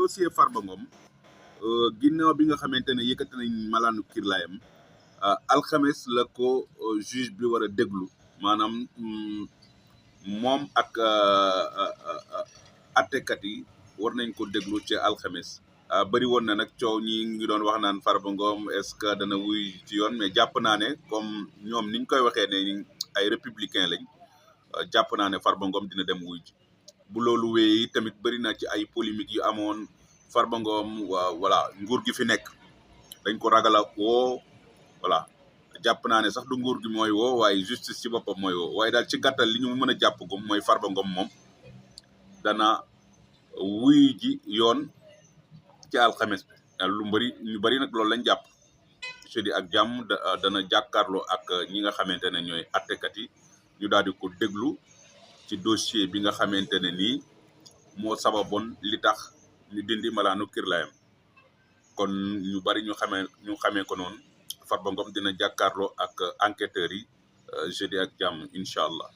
dossier Farba Ngom ginnaaw bi nga xamante ne yëkkati nañ malaanu kirlaayam alxames la ko juge bi war a déglu maanaam moom ak attekat yi war nañ ko déglu ci alxames. bëri woon na nag coow ñi ngi doon wax naan Farba Ngom est-ce que dana wuy ci yoon mais jàpp naa ne comme ñoom niñ koy waxee ne ay républicain lañ jàpp naa ne Farba Ngom dina dem wuy ji. bu loolu wéyee tamit bëri na ci ay polémique yu amoon Farba Ngom voilà nguur gi fi nekk dañ ko ragal a woo voilà jàpp naa ne sax du nguur gi mooy woo waaye justice ci boppam mooy woo waaye daal ci gàttal li ñu mën a jàpp gum mooy Farba Ngom moom dana wuy ji yoon ci alxames bi lu ñu bëri nag loolu lañ jàpp jeudi ak jàmm dana jàkkaarloo ak ñi nga xamante ne ñooy attekat yi ñu daal di ko déglu ci dossier bi nga xamante ne nii moo sababoon li tax ñu dindi malaanu kirlaayam kon ñu bari ñu xamee ko noonu Farba Ngom dina jàkkaarloo ak enquêteurs yi jeudi ak jàmm incha allah.